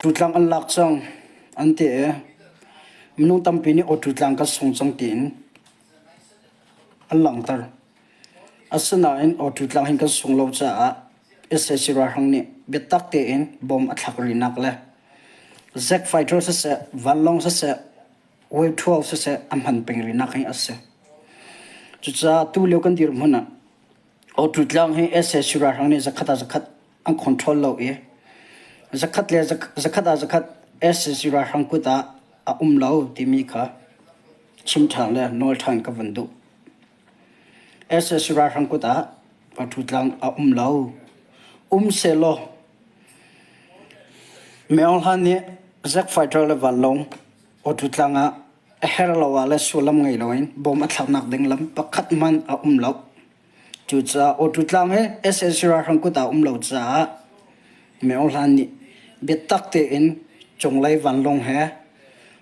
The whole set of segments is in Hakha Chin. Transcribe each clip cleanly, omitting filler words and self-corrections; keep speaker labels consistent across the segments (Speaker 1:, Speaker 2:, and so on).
Speaker 1: Tutlang an lak cang an ti i minung tampi nih aw tutlang kan sung cang tiin an langhter. Asinain aw tutlang hin kan sung lo caah sac ralhrang nih biatak tein bom a thlak rihnak le Zack fighter siseh, vanlawng siseh, Wave 12 siseh a hman peng rihnak hi a si. Cucaah tulio kan dirhmun ah aw tutlang hi sac ralhrang nih zakhat ah zakhat an control lo i zakhat le zakhat ah zakhat sac ralhrang kut ah a um lo timi kha chim ṭhan le nawl ṭhan ka van duh. sac ralhrang kut ah ṭhutlang a um lo. Um sehlaw Maung Hlan nih Zack fighter le vanlawng awṭutlang ah a her lo ah le sullam ngei loin bom a thlaknak ding lam pakhat hmanh a um lo. Cucaah Awṭu tlang hi sac ralhrang kut ah um lo caah Maung Hlan nih biatak tein cunglei vanlawng he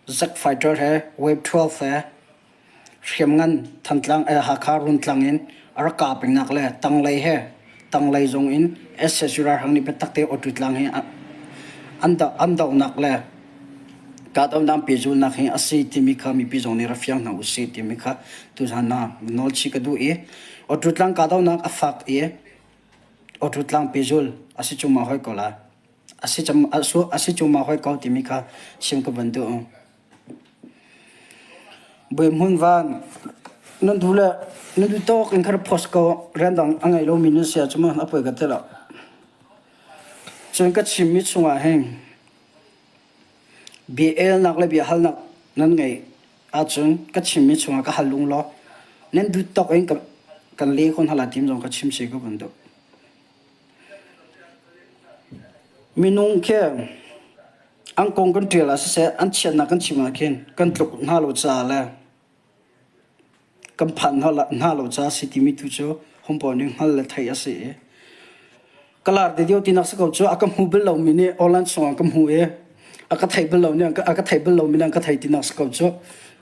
Speaker 1: Zack fighter he Wave 12 he hriamngan Thantlang eh Hakha Runtlang in a rak kah pengnak le tanglei he tanglei zong in sac ralhrang nih biatak tein Awṭu tlang hi an doh an dohnak le kahdohnak pehzulnak hi a si timi kha mipi zong nih rak fiang hna usih timi kha tuzan ah nawlchih ka duh i Awṭutlang kahdohnak a fak i Awṭutlang pehzul a si cuma hoi ko lai a si a si cuma hoi ko timi kha chim ka van duh. Buihmun van nan duh le nan duh tawk in kha post ko rian dang a ngei lomi nan si ahcun a poi ka ti lo. Cun ka chimmi chungah hin Bia elnak le bia halnak nan ngeih ahcun ka chimmi chungah ka hal lung law nan duh tawk in kan leh ko hna lai ti zong ka chim si ka van duh. Minung khi an kong kan ṭial ah siseh an chiatnak kan chim ah khin kan tluk hna lo caah le Kan phanh hna lo caah si timi tu cu hom nih hngal le theih a si i ka lar te dio tinak si ko cu a ka hmu bal lomi nih online chungah ka hmu i a ka thei bal lo nih a ka thei bal lomi nih an ka thei tinak si ko cu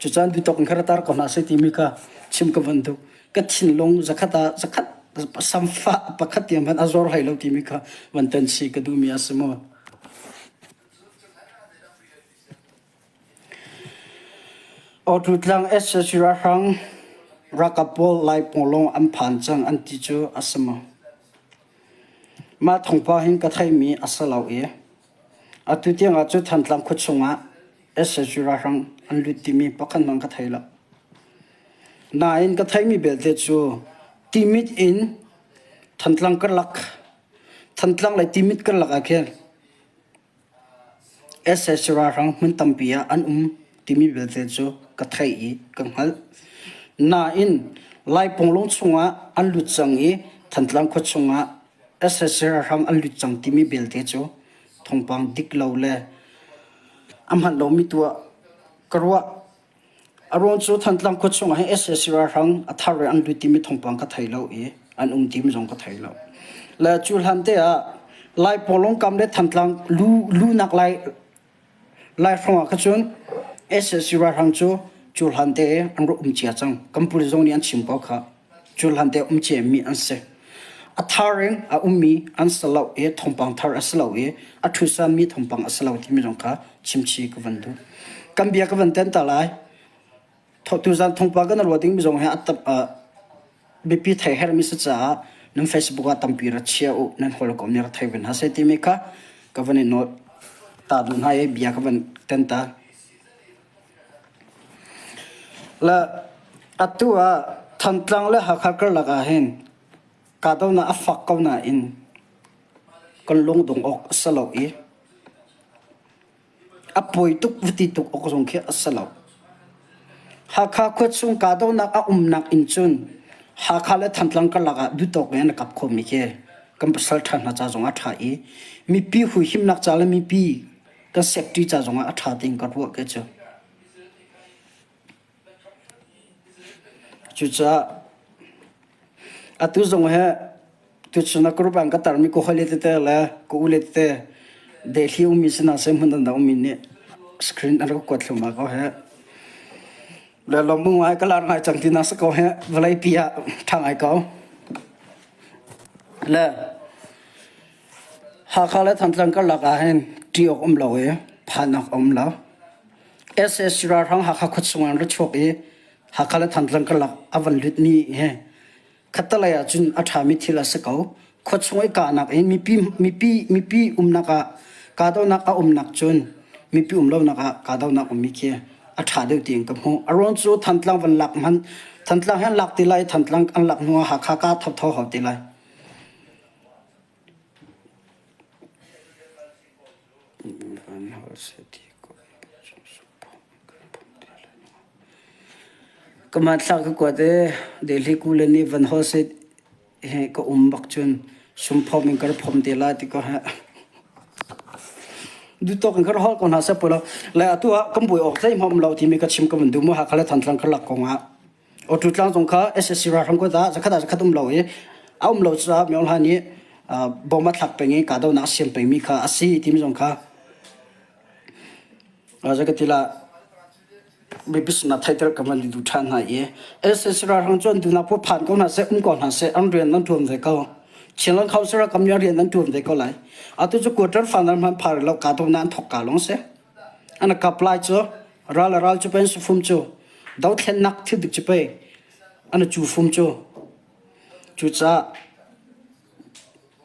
Speaker 1: cucaan dutok in kha tar ko hna seh timi kha chim ka van duh ka thinlung zakhat ah zakhat samfa pakhat tiang hmanh a zor hlei lo timi kha van ten si ka duhmi a si mu. Awtutlang sac ralhrang ralkap pawl Lai Pawlawng an phan cang an ti cu a si maw? Mah thawngpang hin ka theihmi a si lo i atu tiangah cu Thantlang khuachung ah sac ralhrang an lut timi pakhat hmanh ka thei lo. Nain ka theihmi belte cu Timit in Thantlang karlak Thantlang le Timit karlak ah khin Sac ralhrang hmun tampi ah an um timi belte cu ka theih i ka hngalh. Nain Lai Punglung chungah an lut cang i Thantlang khua chungah sac ralhrang an lut cang timi belte cu thawngpang dik lo le a hman lomi tu ah ka ruah. A ruang cu Thantlang khua chungah hin sac ralhrang a thar in an lut timi thawngpang ka thei lo i an um timi zong ka thei lo. Le cu hlan te ah Lai Pawlawngkam le Thantlang lu lunak lai lai hrawng ah kha cun sac ralhrang cu cu hlan te an rak um cia cang. Kan puli zong nih an chim ko kha. Cu hlan te um ciami an si. A thar in a ummi an si lo i thawngpang thar a si lo i a ṭhusanmi thawngpang a si lo timi zong kha chimchi ka van duh. Kan bia ka van ten ta lai. Tuzan thawngpang kan ruah dingmi zong hi a biapi thei hermi si caah nan Facebook ah tampi ra chia u nan hawikom nih ra thei ve hna seh timi kha ka van i nawl ta duh hna i bia ka van ten ta. Le atu ah Thantlang le Hakha karlak ah hin kahdohnak a fak ko nain kan lungdong awk a si lo i a poi tuk va ti tuk awk zong khi a si lo. Hakha khuachung kahdohnak a umnak in cun Hakha le Thantlang karlak ah duhtawk in an kap khomi khi kan pasal ṭha hna ca zong ah a ṭha i mipi huhimnak ca le mipi kan safety ca zongah a ṭha tiin ka ruah kei cu. Cucaah atu zong hi tuchun ah group an ka tarmi ka hawile tete le ka ule tete Delhi ummi si hna seh hmun dangdang ummi nih screen an rak kuat thluahmah ko hi. Le lawmhmu ngai ka lar ngai cang ti na si ko hi vawleipi ah ṭha ngai ko. Le Hakha le Thantlang karlak ah hin Ṭih awk um lo i phan awk a um lo. SAC ralhrang Hakha khuachung ah an ra chuak i Hakha le Thantlang karlak a van lutmi hi khattelei ahcun a ṭhami thil a si ko. Khuachung i kahnak in mipi mipi mipi umnak ah kahdohnak a umnak cun mipi um lonak ah kahdohnak ummi khi a ṭha deuh tiin ka hmuh. A ruang cu Thantlang van lak hmanh Thantlang hi an lak ti lai i Thantlang an lak hnu ah Hakha kah thotho hau ti lai. Ka hmanthlak ka kuat i Delhi kule nih van hawl seh he ka um bak cun sumphom in ka ra phom te lai ti ko he. Duhtawk in ka ra hawl ko hna seh pui lo. Le atu ah kan buai awk zeihmanh um lo timi ka chim ka van duh mu Hakha le Thantlang karlak kong ah. Awtu tlang zong kha SSC ralhrang kut ah zakhat ah zakhat um lo i a um lo caah Myo Hla nih bom a thlak peng i kahdohnak a siam pengmi kha a si timi zong kha zakatila mipi sinah theihter ka van duh ṭhan hna i SSC ralhrang cu an duhnak poh phan ko hna seh um ko hna seh an rian an ṭuan ve ko. Chinland Council rakam nih rian an ṭuan ve ko lai. Atu cu quarter final hmanh phar lo kahdohnak an thawk ka lawng si. An kap lai cu ral a ral cu pen sufum cu dothlennak thil dik cu pei an cu fum cu. Cucaah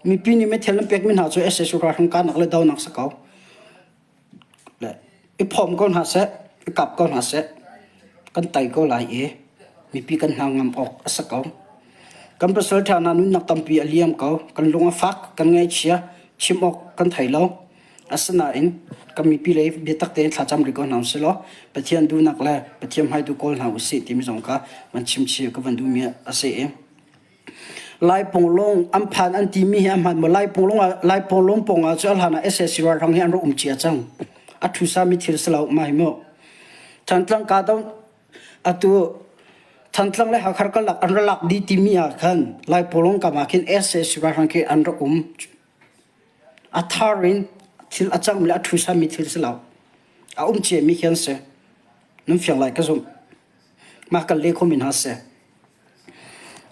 Speaker 1: mipi nih meithal an pekmi hna cu SSU ralhrang kahnak le donak si ko. Le i phawm ko hna seh, i kap ko hna seh, kan tai ko lai i mipi kan hna ngam awk a si ko. Kan pasal ṭha hna nunnak tampi a liam ko. Kan lung a fak, kan ngaihchia, chim awk kan thei lo. Asinain kan mipi lei biatak tein thlacam rih ko hna usih law Pathian duhnak le Pathian hmaitu kawl hna usih timi zong kha van chimchih ka van duhmi a si i Lai Ponglong an phan an timi hi a hmaan maw? Lai Ponglong ah Lai Ponglong pawng ah cu a hlan ah SAC ralhrang hi an rak um cia cang. A ṭhusa mi thil si lo mah hi mu. Thantlang ka do atu Thantlang le Hakha karlak an ra lak dih timi ah khan Lai Ponglong kam ah khin SAC ralhrang khi an rak um. A thar in thil a cangmi le a ṭhusami thil si lo. A um ciami khi an si. Nan fiang lai ka zumh. Mah kan le khomi hna si.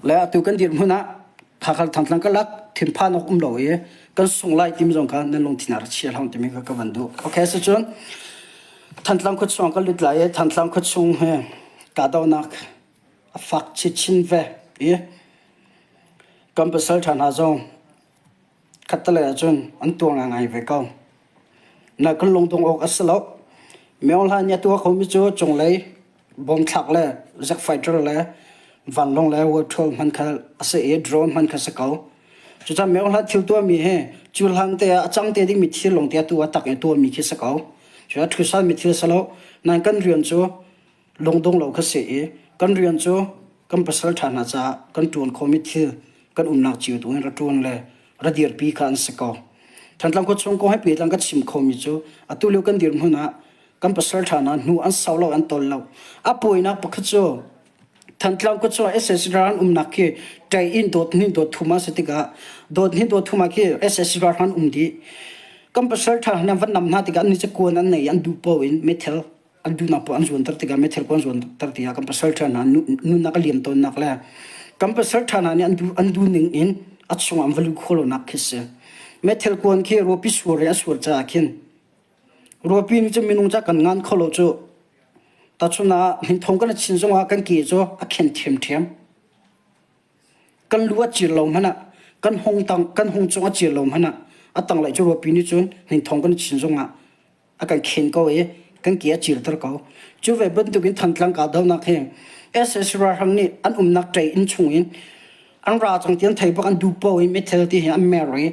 Speaker 1: Le atu kan dirhmun ah Hakha Thantlang ka lak thinphan awk um lo i kan sung lai timi zong kha nan lungthin ah ra chia hlah timi kha ka van duh. Okay, so cun Thantlang khuachung ka lut lai i Thantlang khuachung he kahdohnak a fak chinchin ve i kan pasal ṭha hna zong Khattelei ahcun an tuar ngaingai ve ko. Na kan lungdong awk a si lo. Myo Hla nih a tuah khomi cu cunglei bomthlak le jet fighter le vanlawng le war patrol hman kha a si i drone hman kha si ko. Cucaah Myo Hla thil tuahmi hi cu hlan te ah a cang te dingmi thil lawng te atu a tak i tuahmi khi si ko. Cucaah ṭhusalmi thil si lo. Nain kan rian cu lungdong lo kha si i kan rian cu kan pasal ṭha hna caah kan ṭuan khawhmi thil kan umnak cio tu in ra ṭuan le ra dirpi kha an si ko. Thantlang khuachung kong he pehtlai ka chim khomi cu atu lio kan dirhmun ah kan pasal ṭha hna hnu an sau lo an tol lo. A pawinak pakhat cu Thantlang khuachung ah SSC ral an umnak khi ṭai in dawt hnih dawt thum a si tikah dawt hnih dawt thum ah khi SSC ral an um dih. Kan pasal ṭha hna van nam hna tikah an ni cu kuan an nei an duh paoh in meithal an duhnak poah an zuanter tikah meithal kuan zuanter tikah kan pasal ṭha hna nunnak a liam tawnnak le kan pasal ṭha hna nih an duh an duh ning in a chungah an va luh khawh lonak khi si. Meithal kuan khi ruapi suar in a suar caah khin ruapi nih cun minung ca kan ngan kho lo cu tahchun ah hninthong kan chin zongah kan ke cu a khen ṭhiamṭhiam. Kan lu a cir lo hmanh ah kan hung tang kan hung cung a cir lo hmanh ah a tanglei cu ruapi nih cun hninthong kan chin zongah a kan khen ko i kan ke a cirter ko. Cu ve bantukin Thantlang kahdohnak hi SS ralhrang nih an umnak ṭei inn chung in an ra cang ti an thei bak an duh paoh i meithal ti hi an mer i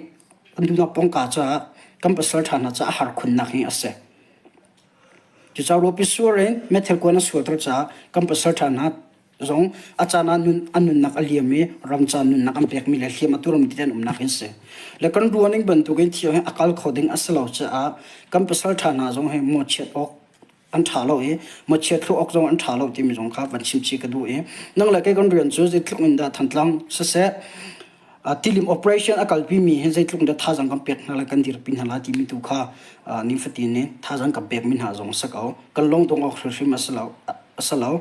Speaker 1: an duhnak pongka caah kan pasal ṭha hna caah a har khunnak hi a si. Cucaah ruapi sur in meithal kuan a sualter caah kan pasal ṭha hna zong a caan ah nun an nunnak a liam i ramca nunnak an pekmi le hliam a tuarmi tete an umnak in si. Le kan ruahning bantukin thil hi a kal kho ding a si lo caah kan pasal ṭha hna zong hi mawhchiat awk an ṭha lo i mawhchiat thlu awk zong an ṭha lo timi zong kha van chimchih ka duh i nang le kei kan rian cu zeitluk in dah Thantlang siseh tilim operation a kalpi mi hi zeitluk in dah thazaang kan pek hna le kan dirpi hna lai timi tu kha nifatin in thazaang kan pekmi hna zong a si ko. Kan lungdong awk hrimhrim a si lo. A si lo.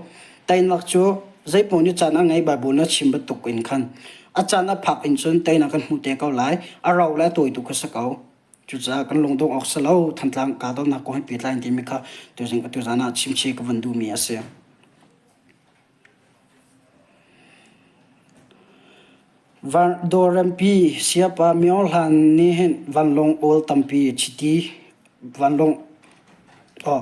Speaker 1: Teinak cu zeipaoh nih caan a ngei Baibal na chim bantuk in khan a caan a phak in cun teinak kan hmu te ko lai. A rau le a tawi tu kha si ko. Cucaah kan lungdong awk si lo. Thantlang kahdohnak kong he pehtlai in timi kha tuzing tuzan ah chimchih ka vun duhmi a si. Dawrempi siapa Myo Hlan nih hin vanlawng awl tampi chiti vanlawng oh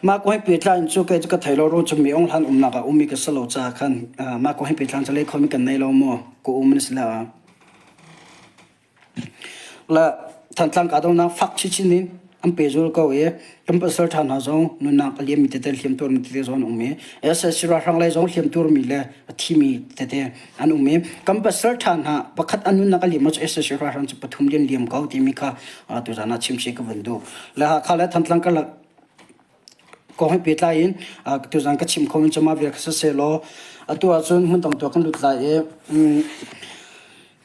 Speaker 1: mah kong he pehtlai in cu kei cu ka thei lo ro cu Myo Hlan umnak ah ummi ka si lo caah khan mah kong he pehtlai cu lei khomi kan nei lo maw ka um an si la. Le Thantlang kahdohnak fak chinchin in an pehzul ko i kan pasal ṭha hna zong nunnak a liammi tete hliamtuarmi tete zong an um i sac ralhrang lei zong hliamtuarmi le a thimi tete an um i kan pasal ṭha hna pakhat an nunnak a liam cu sac ralhrang cu pathum lian liam ko timi kha tuzan ah chimchih ka vun duh. Le Hakha le Thantlang karlak kong he pehtlai in tuzan ka chim kho in cu mah vial kha siseh law atu ahcun hmun dang tu ah kan lut lai i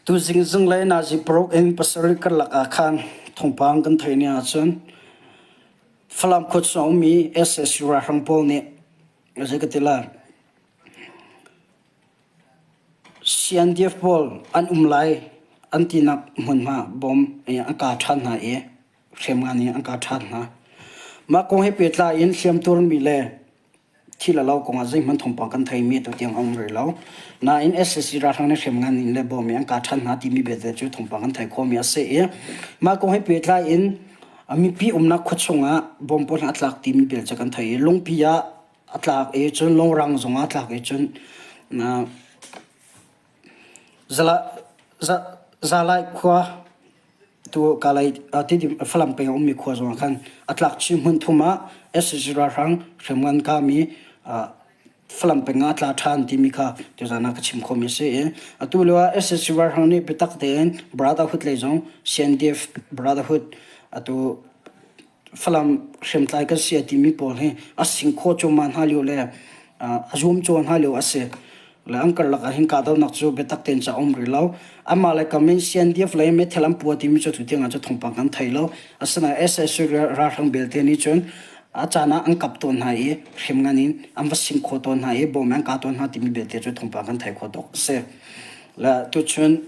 Speaker 1: Tuzing zinglei nazi paruk in pasarih karlak ah khan thawngpang kan theih ni ahcun Falam khua chung a ummi SSU ralhrang pawl nih zei ka ti lai CNDF pawl an um lai an tinak hmunhma bom an kah ṭhan hna i hriamngan in an kah ṭhan hna. Mah kong he pehtlai in hliamtuarmi le Thil a lo kongah zeihmanh thawngpang kan theimi atu tiang a um rih lo. Nain sac ralhrang nih hriamngan in le bawm in an kah ṭhan hna timi belte cu thawngpang kan theih khawhmi a si i mah kong he pehtlai in mipi umnak khua chungah bom pawl a tlak timi bel cu kan theih i lungpi ah a tlak i cun lungrang zongah a tlak i cun Zalai khua tu Kalay Tidim Falam peng a ummi khua zongah khan a tlak chin hmun thum ah sac ralhrang hriamngan kami Falam peng ah a tla ṭhan timi kha tuzan ah ka chim khomi a si i atu lio ah sac ralhrang nih biatak tein Brotherhood lei zong CNDF Brotherhood atu Falam hriamtlai kan si a timi pawl hi a sing khawh cuahmah hna lio le a zuam cuahmah hna lio a si. Le an karlak ah hin kahdohnak cu biatak tein ca um rih lo. Amah le kam in CNDF lei meithal an pua timi cu tutiang ah cu thawngpang kan thei lo. Asinain sac ralhrang belte nih cun a caan ah an kap tawn hna i hriamngan in an va sing khawh tawn hna i bom an kah tawn hna timi belte cu thawngpang kan thei khawh tuk a si. Le tuchun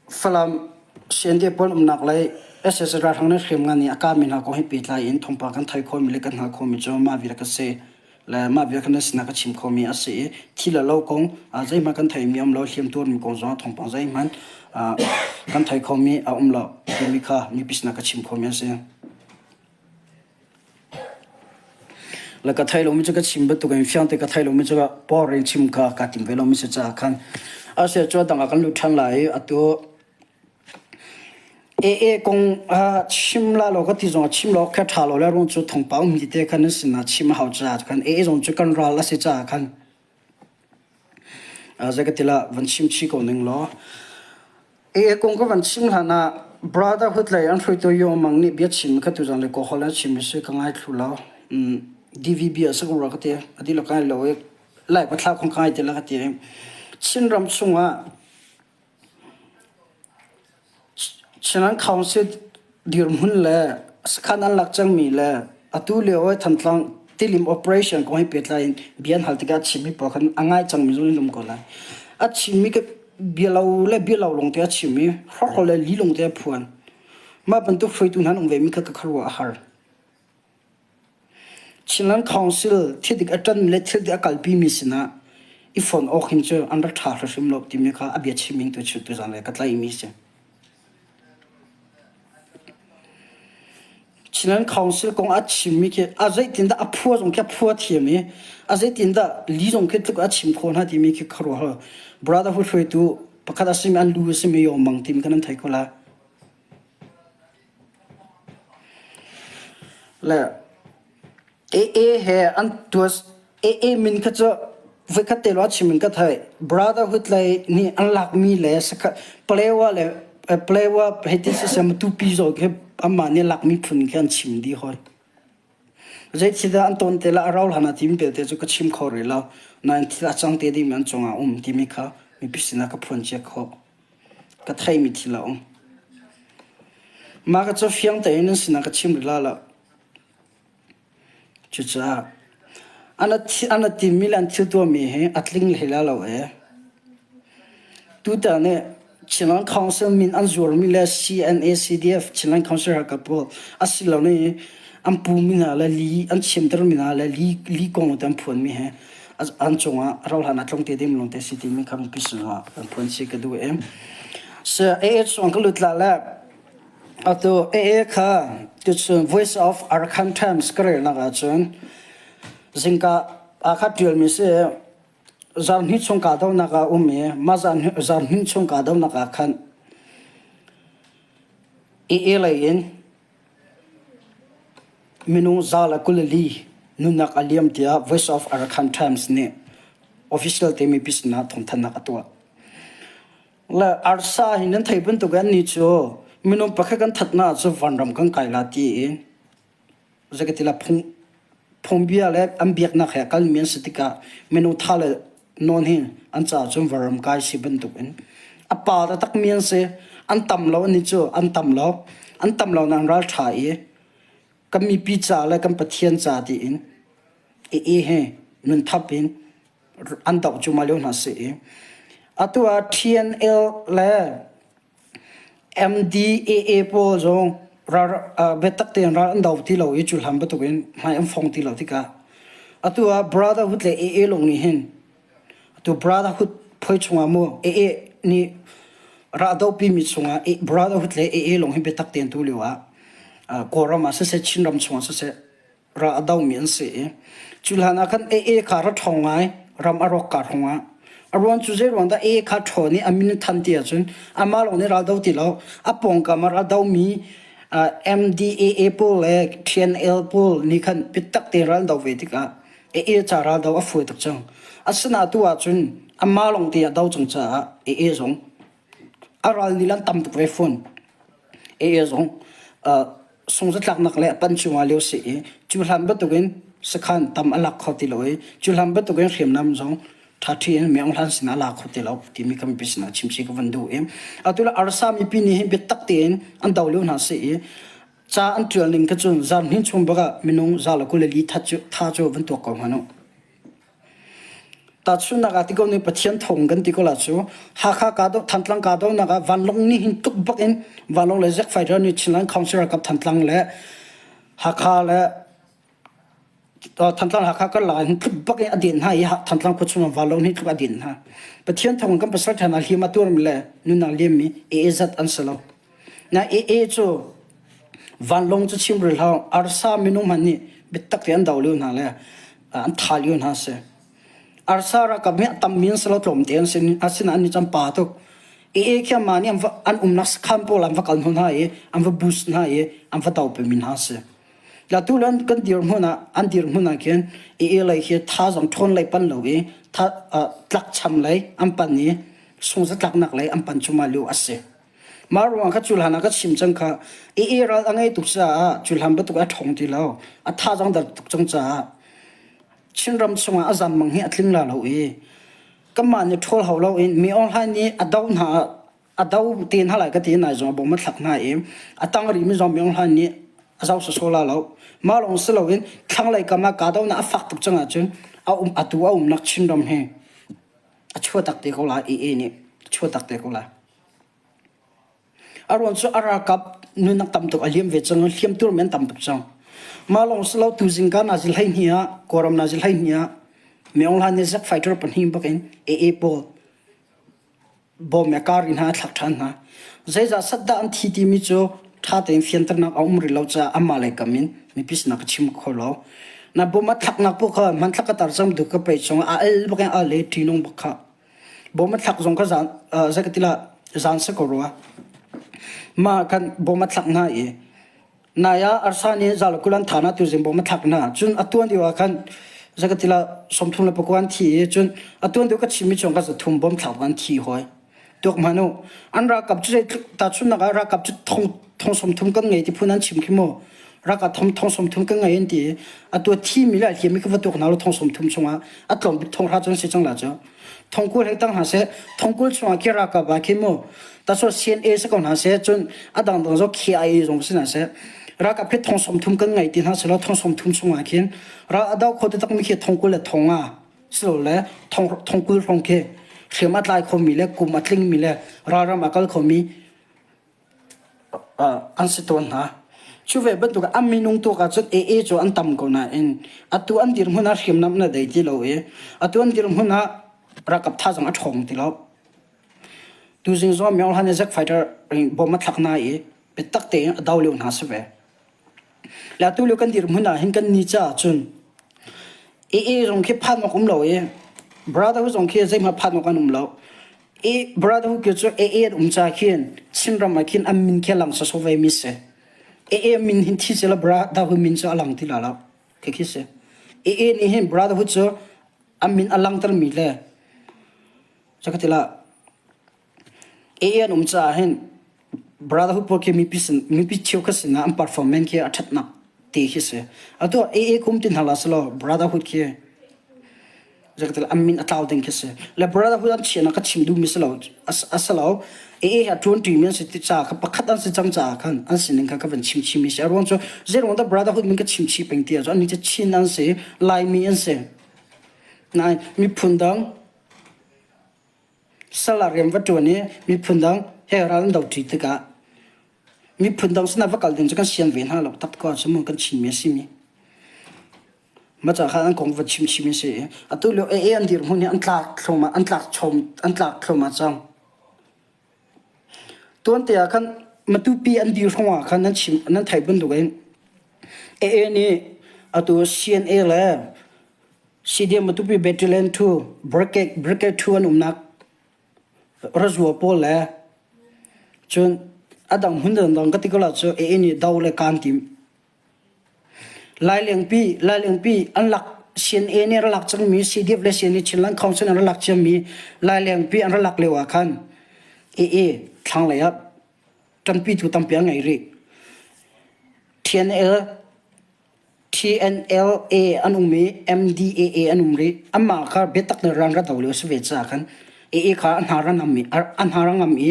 Speaker 1: Falam CND pawl umnak lei sac ralhrang nih hriamngan nih a kahmi hna kong he pehtlai in thawngpang kan theih khawhmi le kan hngalh khawhmi cu mah vial ka si le mah vial kha nan sinah ka chim khawhmi a si i thi le lo kong zeihmanh kan theihmi a um lo hliamtuarmi kong zongah thawngpang zeihmanh kan theih khawhmi a um lo timi kha mipi sinah ka chim khawhmi a si. Le ka thei lomi cu ka chim bantuk in fiangte ka thei lomi cu por in chim kha kaa tim ve lomi si caah khan a cu dang ah kan lut ṭhan lai i atu AA kong chim la lo ka ti zong chim lo kha ṭha lo le rung cu thawngpang um ti te khan nan sinah chim a hau caah khan AA zong cu kan ral a si caah khan zei ka ti la van chim chih ko ning law AA kong ka van chim hlan ah Brotherhood lei an hruaitu Yo Mang nih bia chim kha tuzan le Kawlholh an chim si ka ngai thlu lo. DVB a si ko rua ka ti. A dihlak ngai lo i lai pathla khong ka ngai ti la ka ti. Chinram chungah Chinland Council dirhmun le sakhan an lak cangmi le atu lio i Thantlang tilim operation kong he pehtlai in bia an hal tikah a chimmi pawl khan a ngai cangmi zong in um ko lai. A chimmi ka bia lo le bia lo lawngte a chim i hrawkhrol le li lawngte a phuan. Mah bantuk hruaitu hna an um vemi kha ka khuaruah a har. Chinland Council thildik a ṭanmi le thildik a kalpimi sinah i fonh awk hin cu an rak ṭha hrimhrim lo timi kha a bia chiming tu cu tuzan le ka tlaihmi a si. Chinland Council kong a chimmi khi a zeitindah a phua zong khi a phua thiam i a zeitindah li zong khi tluk a chim khawh hna timi khi khuaruahhar Brotherhood hruaitu pakhat a simi an lu a simi Yong Mang timi kan an thei ko lai. Le AA he an tuas AA min kha cu voikhat te lawng chim in ka theih. Brotherhood lei nih an lakmi le sakhat Palewa le Palewa hei ti siseh Matupi zawn khi anmah nih lakmi phun khi an chim dih hoi. Zeithil dah an tawn te la a rau hlan ah timi belte cu ka chim kho rih lo. Nain thil a cang te dingmi an cungah a um timi kha mipi sinah ka phuan cia khawh. Ka theimi thil a um. Mah ka cu fiang tein nan sinah ka chim rih la lo. Cucaah an a timmi le an thil tuahmi hi a tling hlei la lo ee. Tutan nih. Chinland Council min an zuarmi le CNA CDF Chinland Council ralkap pawl asilo nih an pumi hna le li an chimtermi hna le li li kong te an phuanmi he an cungah rauhhlan ah tlung te ding lawng te si timi kha mipi sinah an phuan si ka duh em. So AA chung ka lut la le atu AA kha tuchun Voice of Arakan Times ka relnak ahcun zingka aa kha ṭialmi si zarhhnih chung kahdohnak ah um i mah zarhhnih chung kahdohnak ah khan AA lei in minung 124 nunnak a liam tiah Voice of Arakan Times nih official te mipi sinah thawngthanhnak a tuah. Le arsa hi nan thei bantuk in annih cu minung pakhat kan thatnak cu vanram kan kai la ti in Zeikatila phung phungbia le an biaknak he a kalmi an si tikah minung tha le nawn hi an caah cun varam kai si bantukin a pa taktakmi an si. An tam lo annih cu an tam lo. An tam lo nain ralṭha i kan mipi ca le kan Pathian ca tiin i i he nunthap in an doh cuahmah lio hna si i atu ah TNL le MDAA pawl zong biatak tein ral an do ti lo i cu hlan bantukin hmai an fong ti lo tikah atu ah Brotherhood le AA lawng nih hin atu Brotherhood phoi chungah mu AA nih ral dohpimi chungah Brotherhood le AA lawng hi biatak tein tu lio ah Kawlram ah siseh Chinram chungah siseh ra a domi an si i cu hlan ah khan AA kha ra ṭhawng ngai ram a rawk ka hrawng ah a ruang cu zei ruang dah AA kha ṭhawn i a min than ti ahcun amah lawng nih ral do ti lo a pawngkam ah ral domi MDAA pawl le TNL pawl nih khan biatak te ral do ve tikah AA ca ral do a fawi tuk cang asinain tu ahcun amah lawng te a do cang caah AA zong a ral nih an tam tuk ve fawn AA zong sungzatlaknak le a pan cungah lio si i cu hlan bantukin sakhan tam a lak kho ti lo i cu hlan bantukin hriamnam zong ṭhaṭhi in Myaung Hlan sinah a la kho ti lo timi kan mipi sinah chimsi ka van duh i atu le arsa mipi nih hin biatak tein an do lio hna si i ca an ṭial ning kha cun zarhhnih chung bak ah minung 124 tha cu van tuak ko hmanh u. Tahchunhnak ah ti ko nih Pathian thawng kan ti ko la cu Hakha kahdoh Thantlang kahdohnak ah vanlawng nih hin tuk bak in vanlawng le jet fighter nih Chinland Council ralkap Thantlang le Hakha le Thantlang Hakha karlak ah hin tluk bak in a den hna i Thantlang khua chung ah vanlawng nih tluk a den hna. Pathian thawng kan pasal ṭhan ah hliam a tuarmi le nunnak liammi AAZ an si lo. Na AA cu vanlawng cu chim rih hlah arsa minung hmanh nih biatak te an do lio hna le an tha lio hna si. Arsa ralkap hi a tammi an si lo tlawmte an si asinain an nih pa tuk. AA khi mah nih an, va, an umnak sakhan pawl an va kal hnu hna i an va boost hna i an va do pemi hna si. La tu lan kan dirhmun ah an dirhmun ah khin AA lei khi thazaang ṭhawn lei pan lo i tha, uh, tlakcham lei an pan i sungzatlaknak lei an pan cuma lio a si. Mah ruangah kha cu hlan ah ka chim cang kha AA ral a ngei tuk caah cu hlan bantuk a ṭhawng ti lo a thazaang dar tuk cang caah Chinram chungah a zammang hi a tling la lo i kanmah nih ṭhawl hau loin mi online nih a do hna a do te hna lai ka ti nai zong a bawm a thlak hna i a tang rihmi zong mi online nih a zoh sawsawh la lo mah lawng si loin thlanglei kam ah kahdohnak a fak tuk cang ahcun a um atu a umnak Chinram hi a chuahtak te ko lai AA nih a chuahtak te ko lai. A ruang cu a ralkap nunnak tam tuk a liam ve cang hliam tur men tam tuk cang. Mah lawng si lo tu zingka nazi 12 ah Kawlram nazi 12 ah Myaung Hlan nih Zack fighter pahnih bak in AA pawl bom le kar in hna a thlak ṭhan hna. Zeizah sat dah an thi timi cu ṭha tein fianternak a um rih lo caah amah lei kam in mipi sinah ka chim kho lo. Na bom a thlaknak paoh kha hmanthlak ka tar cang duh ka pei chung ah a al bak in a al i ṭihnung bak kha. Bom a thlak zong kha zan zei ka ti lah zan si ko rua. Mah kan bom a thlak hna i nai ah arsa nih zal kul an tha na tu zing bom a thlak hna. Cun a tuan deuh ah khan zei ka ti lah 39 an thi i cun a tuan deuh ka chimmi chung ka zathum bom thlak an thi hoi. Tuak hmanh u. An ralkap cu zeitluk tahchunhnak ah ralkap cu thong thong 30 kan ngei ti phun an chim khi mu. Ralkap thong thong 30 kan ngei an ti i atu a thimi le a hliammi kha va tuak hna law thong 30 chungah a tlawm bik thong hra cu an si cang la cu. Thong 20 hei tang hna seh thong 20 chungah khi ralkap ah khi mu tasua CNA si ko hna seh cun a dangdang zong KIA zong si hna seh ralkap khi thong 30 kan ngei ti hna seh law thong 30 chungah khin ral a do kho taktakmi khi thong 20 le thong nga silole thong thong 20 hrawng khi. Hriam a tlai khomi le kum a tlingmi le ralram a kal khomi an si tawn hna. Cu ve bantuk an minung tuak ahcun AA cu an tam ko nain atu an dirhmun ah hriamnam na dei ti lo i atu an dirhmun ah ralkap thazaang a ṭhawng ti lo. Tuzing zong Myo Hlan i Zack Fighter bom a thlak hna i biatak tein a do lio hna si ve. Le atu lio kan dirhmun ah hin kan ni caah cun AA zong khi phan awk um lo i Brotherhood zong khi zeihmanh phan awk an um lo. I Brotherhood khi cu AA an um ca khin Chinram ah khin an min khi a lang sawsawh ve mi si. AA min hin thi sila Brotherhood min cu a lang ti la lo. Khi khi si. AA nih hin Brotherhood cu an min a langtermi le Cakatilah AA an um caah hin Brotherhood pawl khi mipi sin mipi cheukhat sinah an performance khi a ṭhatnak te khi si. Atu AA kum ti hna la selaw Brotherhood khi zakatilah an min a tlau ding khi si. Le Brotherhood an chiahnak ka chim duhmi si lo a si lo. AA hi a ṭuanṭimi an si ti caah kha pakhat an si cang caah khan an sining kha ka van chim chihmi si. A ruang cu zeiruang dah Brotherhood min ka chim chih peng ti ahcun annih cu Chin an si, Laimi an si. Nain miphun dang Sal ah rian va ṭuan i miphun dang he ral an doṭi tikah miphun dang sinah va kal ding cu kan sian ve hna lo tak ko ahcun mu kan Chinmi a simi. Mah caah khan an kong va chim chim a si i atu lio AA an dirhmun hi an tlak thluahmah an tlak chom an tlak thluahmah cang. Tuante ah khan Matupi an dir hrawng ah khan nan chim nan theih bantukin AA nih atu CNA le CDM Matupi Battalion 2 Brigade Brigade 2 an umnak razua pawl le cun a dang hmun dangdang ka ti ko la cu AA nih do le kan tim. Lailengpi Lailengpi an lak CNA nih an lak cangmi CDF le CNA Chinland Council an lak ciami Lailengpi an lak lio ah khan AA thlanglei ah ṭanpitu tampi an ngei rih. TNL TNLA an um i MDAA an um rih. Anmah kha biatak le ran ra do lio si ve caah khan AA kha an hna ra ngam i an hna ra ngam i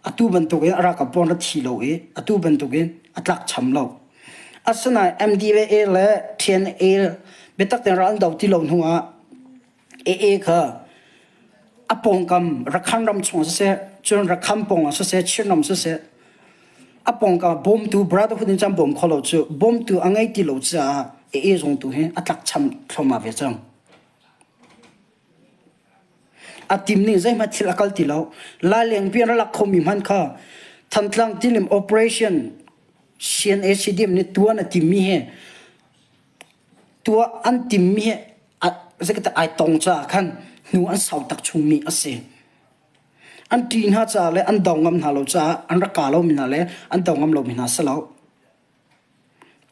Speaker 1: atu bantukin a ralkap pawl ra thi lo i atu bantukin a tlakcham lo. Asinain MDAA le TNA biatak tein ral an do ti lo hnu ah AA kha a pawngkam Rakhan ram chung siseh, cun Rakham pawngah siseh, Chin ram siseh, a pawngkam bawmtu brotherhood in cun bawm kho lo cu bawmtu a ngei ti lo caah AA zong tu hi a tlakcham thluahmah ve cang. A tim ning zeihmanh thil a kal ti lo. Lailengpi an rak khomi hmanh kha Thantlang Tilim Operation CNACDM nih tuan a timmi hi tuah an timmi hi zeikata ai tong caah khan hnu an sau tak chungmi a si. An ṭih hna caah le an do ngam hna lo caah an rak ka lomi hna le an do ngam lomi hna si lo.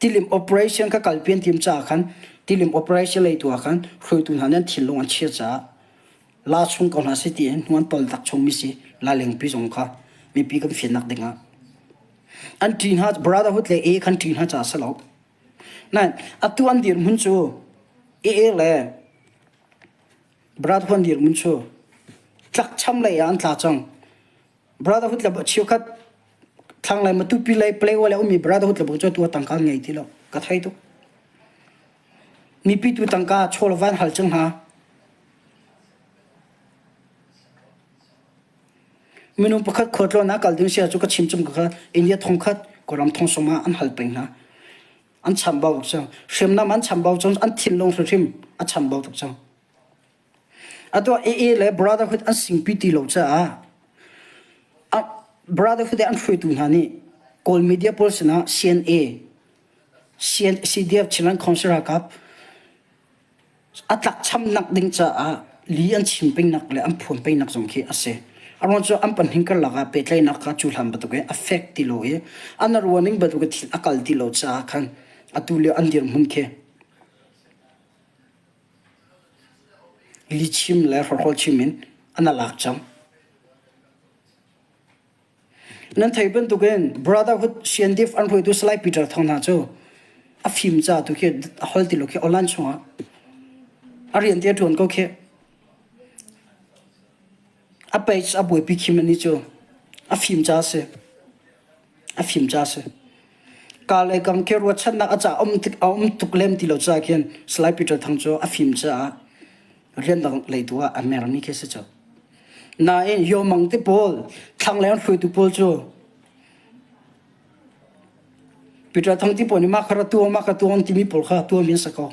Speaker 1: Tilim operation kha kalpi an tim caah khan tilim operation lei tu ah khan hruaitu hna nih an thinlung an chia caah la chung ko hna si tiin hnu an tol tak chungmi si lalengpi zong kha mipi kan fiannak dingah an ṭih hna brotherhood le A khan ṭih hna caah si lo. Nain atu an dirhmun cu AA le Brotherhood an dirhmun cu tlakcham lei ah an tla cang. Brotherhood le cheukhat thlanglei Matupi lei Palawa lei ummi Brotherhood le bu cu atu ah tangka an ngei ti lo. Ka thei tuk. Mipi tu tangka chawl van hal cang hna. Minung pakhat khualtlawn ah kal ding si ahcun ka chim chung ka India thongkhat Kawlram thongsawm ah an hal peng hna. An chambau tuk cang. Hriamnam an chambau cang. An thinlung hrimhrim a chambau tuk cang. Atu AA le Brotherhood an singpi ti lo caah Brotherhood an hruaitu hna nih Kawl media pawl sinah CNA, CDF Chinland Council ralkap a tlakchamnak ding caah li an chim pengnak le an phuan pengnak zong khi a si. A ruang cu an pahnih karlak ah pehtlaihnak kha cu hlan bantuk in a fek ti lo i an ruah ning bantuk in thil a kal ti lo caah khan atu lio an dirhmun khi lichim le hrawkhrol chim in an alak cang. Nan theih bantukin Brotherhood CNDF an hruaitu Salai Peter Thawng hna cu a fim ca tu khi a hol ti lo khi online chungah a rian te a ṭuan ko khi. A page a buaipi khim ani cu a fim ca si. A fim ca si. Ka le kam khi ruahchannak a ca um tik a um tuk lem ti lo ca khin Salai Peter Thang cu a fim caah rian dang lei tu ah a mermi khi si cu. Nain Yomang te pawl thlanglei an hruaitu pawl cu Peter Thang ti pawl nih mah kha ra tuah mah kha tuah an timi pawl kha tuahmi an si ko.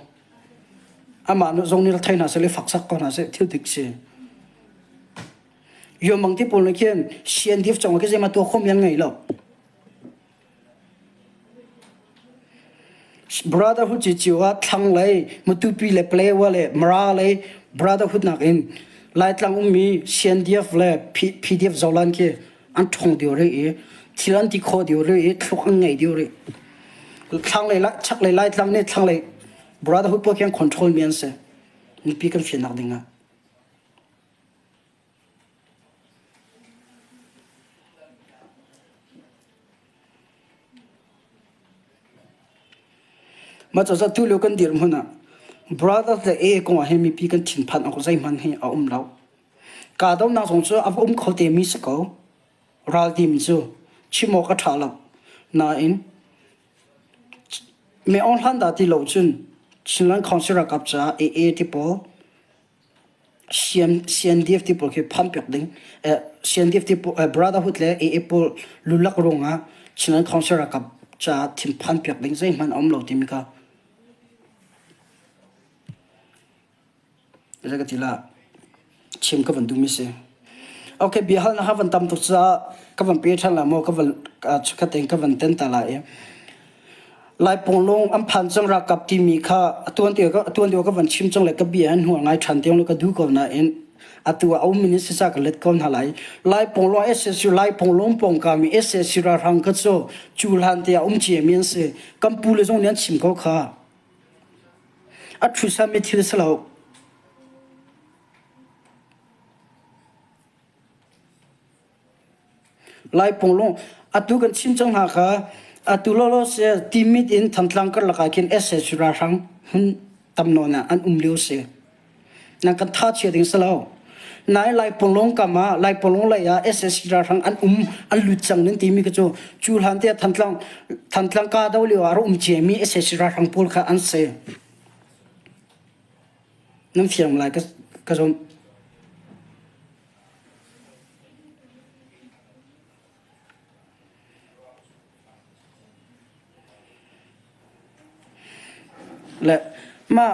Speaker 1: Amah zong nih ra thei hna seh le fak sak ko hna seh thil dik si. Yomang ti pawl nih khin CNDF cungah khi zeihmah tuah khawhmi an ngei lo. Brotherhood cicio ah thlanglei Matupi le Palewa le Mara lei Brotherhood nakin Laitlang ummi CNDF le PDF Zolan khi an ṭhawng deuh rih i thil an ti khawh deuh rih i thluk an ngei deuh rih. Thlanglei chaklei Laitlang nih thlanglei Brotherhood pawl khi an control mi an si. Mipi kan fiannak ding ah. Mah caah tulio kan dirhmun ah brothers le AA kong ah hin mipi kan thinphan awk zeihmanh hi a um lo. Kahdohnak zong cu a va um kho temi si ko. Raltim cu chim awk a ṭha lo. Nain me Aung Hlan dah ti lo cun Chinland Council ralkap caah AA ti pawl CNDF ti pawl khi phanpiak ding CNDF ti pawl Brotherhood le AA pawl lulak ruangah Chinland Council ralkap caah thinphan piak ding zeihmanh a um lo timi kha zei ka ti la chim ka van duhmi si. Okay, biahalnak ha van tam tuk caah ka van pe ṭhan la maw ka van chukhat tein ka van ten ta la i Laipunglung an phan cang ralkap timi kha atuan lio ka van chim cang le ka bia an hnuar ngai ṭhan tiang le ka duh ko nain atu ah a um in sisa ka let ko hna lai. Laipunglung SSU Laipunglung pawngkam i SSU ralhrang kha cu cu hlan te ah um ciami an si. Kan pu le zong nih an chim ko kha. A ṭhusami thil si lo. Laipunglung atu kan chim cang hna kha atu lawlaw si Timit in Thantlang karlak ah khin sac ralhrang hmun tam nawn ah an um lio si. Nan kan tha chia ding si lo. Nai Laipunglung kam ah Laipunglung lei ah sac ralhrang an um an lut cang nan timi kha cu cu hlan te Thantlang Thantlang ka do lio ah a um ciami sac ralhrang pawl kha an si. Nan fiang lai ka ka zumh. Le mah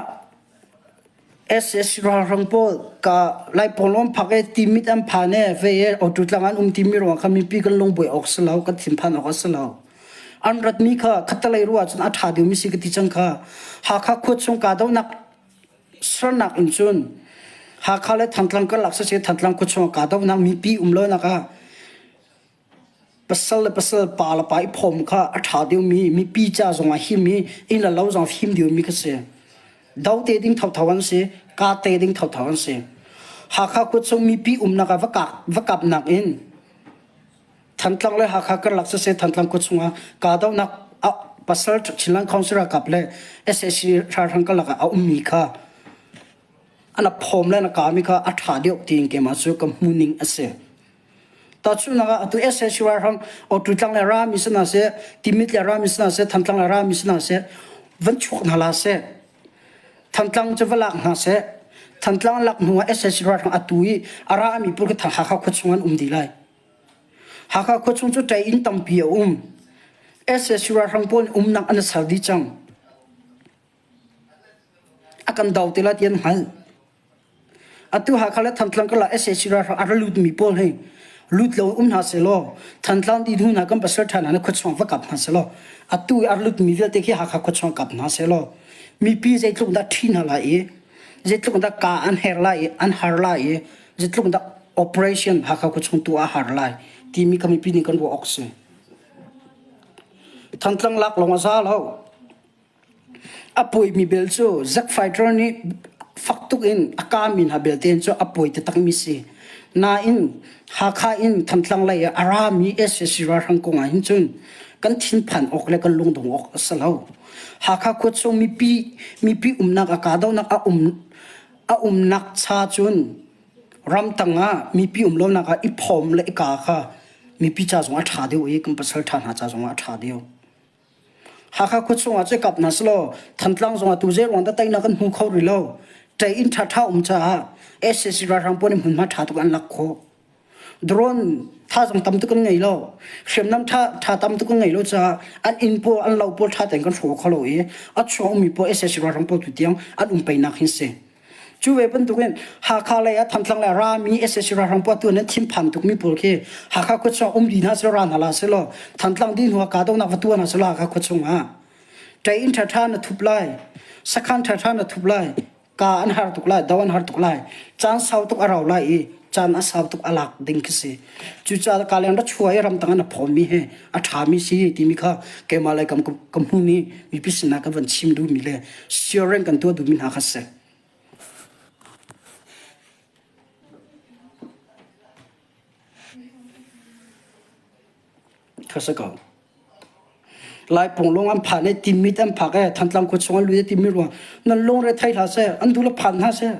Speaker 1: SS ralhrang pawl ka Laipawn phak i Timit an phan i vei i auto tlang an um timi ruang kha mipi kan lungbuai awk si lo, kan thinphan awk a si lo. An ratmi kha khattelei ruah ahcun a ṭha deuhmi si ka ti cang kha. Hakha khua chung kahdohnak sernak in cun Hakha le Thantlang karlak siseh Thantlang khuachung ah kahdohnak mipi um lonak ah pasal le pasal pa le pa i phawm kha a ṭha deuhmi mipi ca zongah him i inn le lo zong him deuhmi kha si. Do te ding thotho an si, ka te ding thotho an si. Hakha khuachung mipi umnak ah va kak va kapnak in Thantlang le Hakha karlak siseh Thantlang khua chungah kahdohnak pasal Chinland Council ralkap le sac ralhrang karlak ah a ummi kha an a phawm le an a kami kha a ṭha deuh tiin keimah cu ka hmuhning a si. Tahchunhnak ah atu sac ralhrang Awtutlang le rami si hna seh, Timit le rami si hna seh, Thantlang le rami si hna seh, van chuak hna la seh. Thantlang cu va lak hna seh. Thantlang lak hnu ah sac ralhrang atu i a rami pawl kha Hakha khua chung an um dih lai. Hakha khuachung cu ṭei inn tampi a um. Sac ralhrang pawl nih umnak an i ser dih cang. A kan do ti lai ti an hngalh. Atu Hakha le Thantlang karlak sac ralhrang a ra lutmi pawl hi lut lo um hna sehlaw Thantlang ti hnu hna kan pasal ṭha hna nih khuachung va kap hna sehlaw atu i a ra lutmi vialte khi Hakha khuachung kap hna sehlaw mipi zeitluk dah ṭhi hna lai i zeitluk dah ka an her lai i an har lai i zeitluk dah operation Hakha khuachung tu a har lai timi ka mipi nih kan ruah awk si. Thantlang lak lawng a za lo. A puaimi bel cu Zack Fighter nih fak tuk in a kami hna belte cu a puai taktakmi si. Nain Hakha in Thantlang lei ah a rami sac ralhrang kong ah hin cun kan thinphan awk le kan lungdong awk a si lo. Hakha khua chung mipi mipi umnak a kahdohnak a um a umnak cha cun ramtang ah mipi um lonak ah i phawm le i ka kha mipi ca zong a ṭha deuh i kan pasal ṭha hna ca zong ah a ṭha deuh. Hakha khua chungah cu kap hna selaw Thantlang zongah tu zei ruang dah teinak kan hmu kho rih lo. Ṭei inn ṭhaṭha um caah sac ralhrang pawl nih hmunhma ṭha tuk an lak khawh. Drone thazaang tam tuk kan ngei lo. Hriamnam ṭha ṭha tam tuk kan ngei lo caah an inn pawl an lo pawl ṭha tein kan hraw kho lo i a chuak ummi pawl sac ralhrang pawl tu tiang an um peinak hin si. Cu ve bantukin Hakha lei ah Thantlang lei rami sac ralhrang pawl tu nan thinphan tukmi pawl khi Hakha khua chung um dih hna selaw ra hna la selaw Thantlang dih hnu ah kahdohnak va tuah hna selaw Hakha khua chung ah ṭei inn ṭhaṭha na thup lai sakhan ṭhaṭha na thup lai ka an har tuk lai do an har tuk lai caan sau tuk a rau lai i caan a sau tuk a lak ding khi si cucaah ka leng ra chua i ramtang an a phawmi he a ṭhami si timi kha keimah lei kam ka hmun i mipi sinah ka van chim duhmi le sharing kan tuah duhmi hna kha si. Kha si ko. Lai punglung an phan i Timit an phak i Thantlang khua chung an lut i Timit ruang nan lungre thei hlah seh an duh le phan hna seh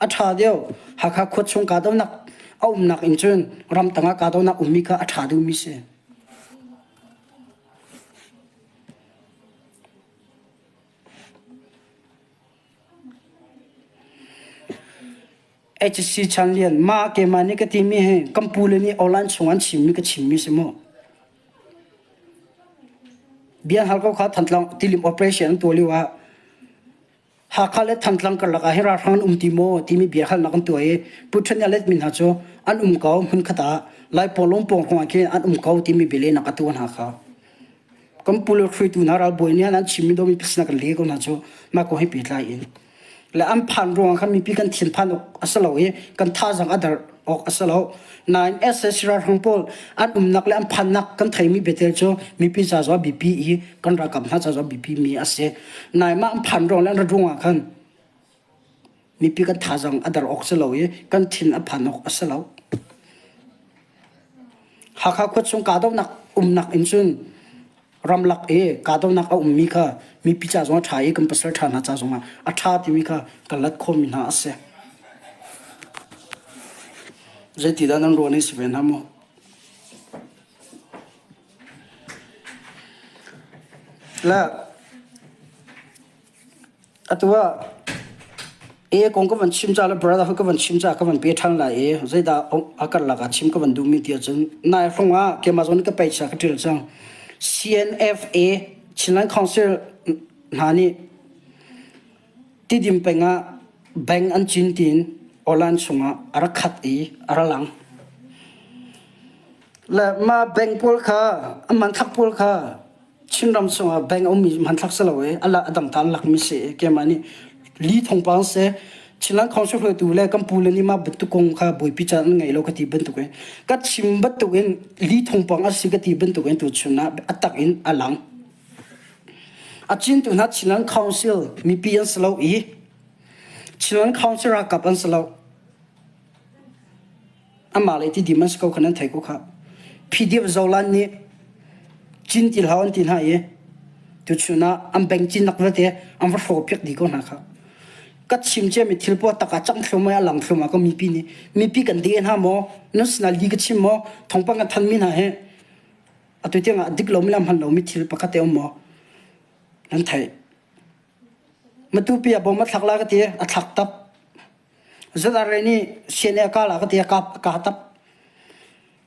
Speaker 1: a ṭha deuh Hakha khua chung kahdohnak a umnak in cun ramtang ah kahdohnak ummi kha a ṭha deuhmi si. HC Chan Lian, mah keimah nih ka timi hi kan pule nih online chung an chimmi ka chimmi si mu. Bia hal ko kha Thantlang tilim operation an tuah lio ah Hakha le Thantlang karlak ah hi ralhrang an um ti maw timi bia halnak an tuah i Pu Ṭhen a letmi hna cu an um ko hmunkhat ah Lai pawlawng pawng hrawng ah khin an um ko timi bialehnak a tuah hna kha. Kan pule hruaitu hna ralbawi nih an chimmi domi pisna kan le ko hna cu mah kong he pehtlai in. Le an phan ruangah khan mipi kan thinphan awk a si lo i kan thazaang a der awk a si lo. Nain sac ralhrang pawl an umnak le an phannak kan theimi biatel cu mipi ca zong biapi i kan ralkap hna ca zong biapi mi a si. Nain mah an phan ruang le an rat ruangah khan mipi kan thazaang a der awk si lo i kan thin a phan awk a si lo. Hakha khuachung kahdohnak umnak in cun ramlak i kahdohnak a ummi kha mipi ca zong a ṭha i kan pasal ṭha hna ca zongah a ṭha timi kha kan lat khawhmi hna a si. Zeitidah nan ruah ning si ve hna maw? Le Atu ah A kong ka van chim ca le brother ka van chim ca ka van pe ṭhan lai i zeidah a karlak ah chim ka van duhmi ti ahcun nai hrawng ah keimah zawn ka pei chia ka ṭial cang. CNFA Chinland Council hna nih Tidim peng ah bank an cin tiin online chungah a rak khat i a ra lang. Le mah bank pawl kha a hmanthlak pawl kha Chinram chungah bank a ummi hmanthlak si lo i a dang ta an lakmi si i keimah nih li thawngpang seh Chinland Council hruaitu le kan pu le nih mah bantuk kong kha buaipi caan an ngei lo ka ti bantuk in ka chim bantuk in li thawngpang a si ka ti bantuk in tuchun ah a tak in a lang. A cintu hna Chinland Council mipi an si lo i Chinland Council ralkap an si lo. Amah le tidim an si ko kha nan thei ko khah. PDF Zolan nih cin ti hlah an ti hna i tuchun ah an bank cinnak vialte an va hrawh piak dih ko hna kha. Ka chim ciami thil pawl tak ah cang thluahmah i a lang thluahmah ko mipi nih. Mipi kan de hna maw? Nan sinah li ka chim maw? Thawngpang kan thanmi hna hi atu tiang ah dik lomi le hman lomi thil pakhat te um maw? Nan theih. Matupi ah bom a thlak la ka ti a thlak tap. ZRA nih CNA a kah la ka ti a ka tap.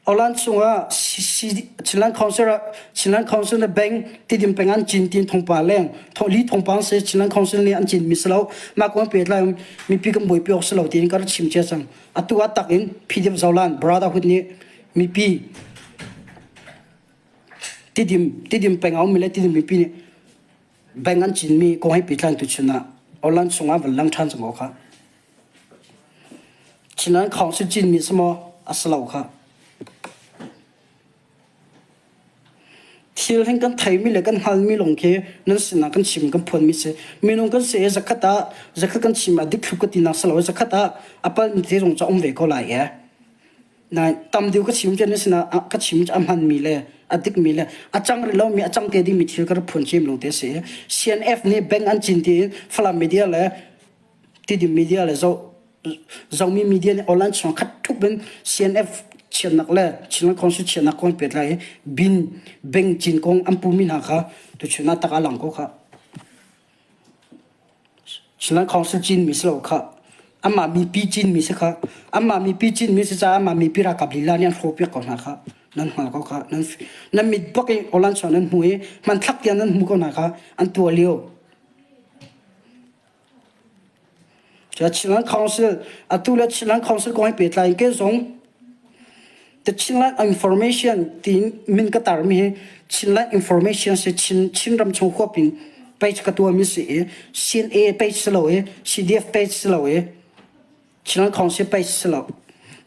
Speaker 1: Olan chungah Chinland Council Chinland Council le bank tidim peng an cin tin thongpa leng li thongpang se Chinland Council nih an cin mi silo ma ko pe lai mipi kan buaipi awk silo tiin ka chim chia cang atu a tak in PDF Zolan Brotherhood nih mipi tidim tidim peng a um mi le tidim mipi nih Bank an cinmi kong he pehtlai tuchun ah Orlan chungah van lang ṭhan cang ko kha. Chinland Council cinmi si maw? A si lo kha. Thil hin kan theimi le kan hngalmi lawng khi nan sinah kan chim kan phuanmi si. Minung kan si i zakhat ah zakhat kan chim ah dikthlu ka tinak si lo i zakhat ah a palmi te zong cu a um ve ko lai e. Nain tam deuh ka chim cu sinah ka chim cu a hmanmi le a dikmi le a cang rih lomi a cang te dingmi thil ka rak phuan cem lo te si. CNF nih bank an cin tiin Falam media le Tidim media le Zo Zomi media nih online chung khat thup in CNF chiatnak le Chinland Council chiatnak kong pet lai i bin bank cin kong an pumi hna kha tuchun ah tak a lang ko kha. Chinland Council cin mi si lo kha. Amah mipi Chinmi si kha. Amah mipi Chinmi si caah amah mipi ralkap lila nih an hrawhpiak ko hna kha. Nan hngal ko kha. Nan, nan mit bak in awlan chuah nan hmu i hmanthlak tiang nan hmu ko hna kha. An tuah lio. Chinland Council atu le Chinland Council kong he pehtlai in ke zong The Chinland Information tiin min ka tarmi hi Chinland Information si Chin Chinram chung huap in page ka tuahmi si i CNA page si lo i CDF page si lo i Chinland Council page si lo.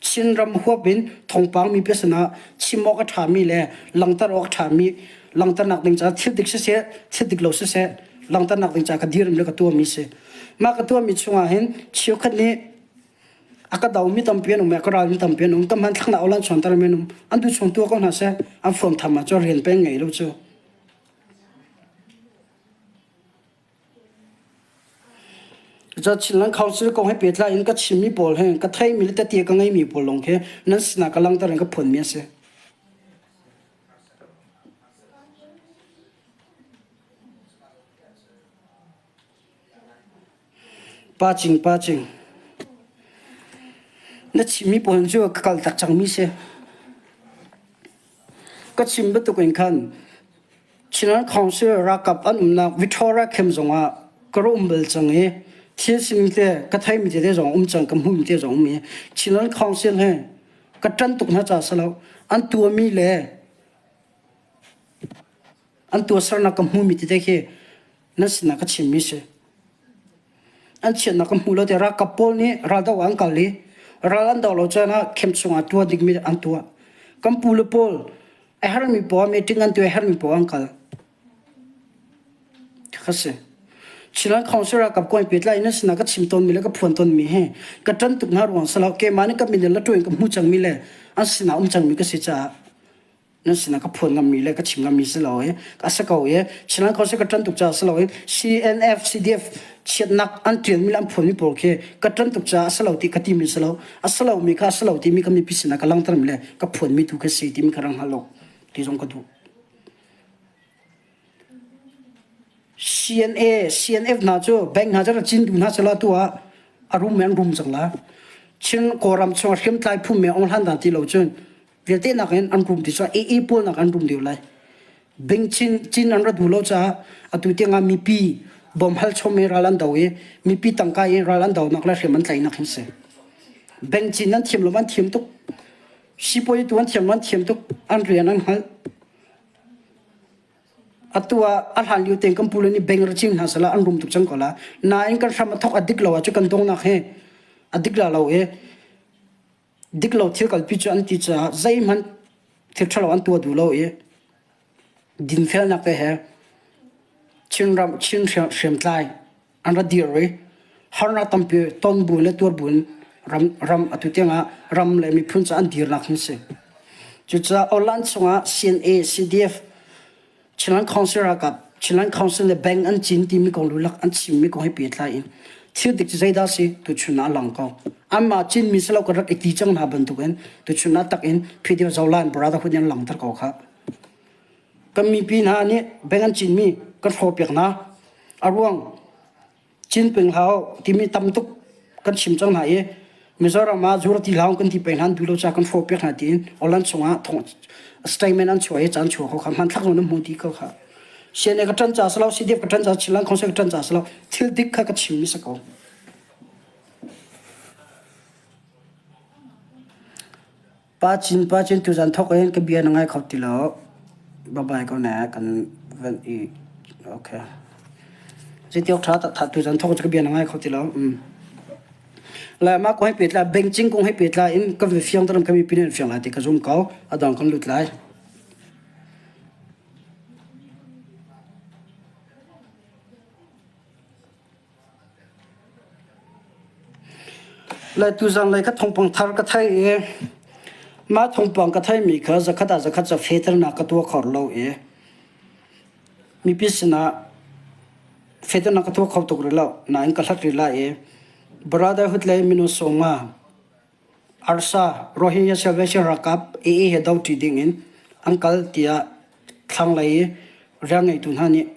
Speaker 1: Chinram huap in thawngpang mi sinah chim awk a ṭhami le langhter awk a ṭhami langhternak ding caah thil dik siseh thil dik lo siseh langhternak ding caah ka dirmi le ka tuahmi si. Mah ka tuahmi chungah hin cheukhat nih a ka domi tampi an um i a ka ralmi tampi an um ka hmanthlaknak awlan chuantermi an um an duh chung tuah ko hna seh an fuam tham ahcun rian peng ngei lo cu. Chinland Council kong he pehtlai in ka chimmi pawl he ka theimi le tehte ka ngeimi pawl lawng khi nan sinah ka langhter in ka phuanmi a si. Pa Cing, Pa Cing, na chimmi pawl cu ka kal tak cangmi si. Ka chim bantuk in khan Chinland Council ralkap an umnak Victoria Camp zongah ka rak um bal cang i thil sining te ka theimi tete zong um cang ka hmuhmi te zong um i Chinland Council he ka ṭan tuk hna caah si lo an tuahmi le an tuahsernak ka hmuhmi tete khi nan sinah ka chimmi si. An chiatnak ka hmu lo tiah ralkap pawl nih raldoh ah an kal i ral an doh lo caan ah camp chungah tuah dingmi an tuah. Kan pu le pawl a herhmi pawl meeting an tuah a herhmi pawl an kal. Kha si. Chinland Council ralkap kuan pehtlai in nan sinah ka chim tawnmi le ka phuan tawnmi hi ka ṭan tuk hna ruang si lo. Keimah nih ka min in la ṭuan ka hmu cangmi le an sinah um cangmi ka si caah nan sinah ka phuan ngammi le ka chim ngammi si lo i a si ko i Chinland Council ka ṭan tuk caah si lo i CNF CDF chiatnak an ṭialmi le an phuanmi pawl khi ka ṭan tuk caah a si lo ti ka timi si lo a si lomi kha a si lo timi ka mipi sinah ka langhtermi le ka phuanmi tu khi si timi kha rak hngal lo ti zong ka duh. CNA, CNF hna cu bank hna cu rak cin duh hna sehla tu ah a rum men rum cang la. Chin Kawlram chung hriamtlai phu me ong hlan dah ti lo cun vialte nakin an rum ti cu AA pawl nak an rum deuh lai. Bing chin cin an ra duh lo caah atu tiangah mipi bom hal chom i ral an do i mipi tangka in ral an donak le hriam an tlaihnak hin si. Beng cin an thiam lo an thiam tuk. Sipuai tu an thiam lo an thiam tuk. An rian an hngalh. Atu ah a hlan lio tein kan pule nih beng ra cing hna sehla an rum tuk cang ko la. Nain kan hram a thok a dik lo ahcun kan donghnak hi a dik la lo i dik lo thil kalpi cu an ti caah zeihmanh thil ṭhalo an tuah duh lo i dinfelnak te he Chinram Chin hriamtlai an ra dir i harnak tampi ton bu le tuar bu in ram ram atu tiangah ram le miphun ca an dirnak hin si. Cucaah online chungah CNA, CDF Chinland Council ralkap Chinland Council le bank an cin timi kong lulak an chimmi kong he pehtlai in thil dik cu zeidah si tuchun ah a lang ko. Anmah Chinmi si lo kan rak i ti cang hna bantukin tuchun ah tak in PDF Zolan Brotherhood in langter ko kha. Kan mipi hna nih bank an cinmi kan hrawhpiak hna. A ruang Cin peng hau timi tam tuk kan chim cang hna i Mizoram ah zur ti hlau kan ti peng hna duh lo ca kan hrawh piak hna tiin online chungah thong statement an chuah i caan chuah ko kha hmanthlak zong na hmu ti ko kha CNA ka ṭan ca si lo CDF ka ṭan ca Chinland Council ka ṭan ca si lo thil dik kha ka chim mi si ko. Pa Cin Pa Cin tuzan thawk in ka bia na ngai kho ti lo. Bye bye ko ne kan van i okay. Zeitiok tha tha tuzan thawk ka bia na ngai kho ti lo. Mm. La ma ko hai petla banking kong hai petla in ka fiang taram kami pinin fiang lai ti ka zum ko adong kan lut lai. Le tuzanlei ka thawngpang thar ka theih i mah thawngpang ka theihmi kha zakhat ah zakhat ca fehternak ka tuah kho lo i mipi sinah fehternak ka tuah kho tuk rih lo nain ka hlat rih lai i Brotherhood lei minung sawmnga Arsa Rohingya Salvation ralkap AA he doṭi dingin an kal tiah thlanglei i rianngeitu hna nih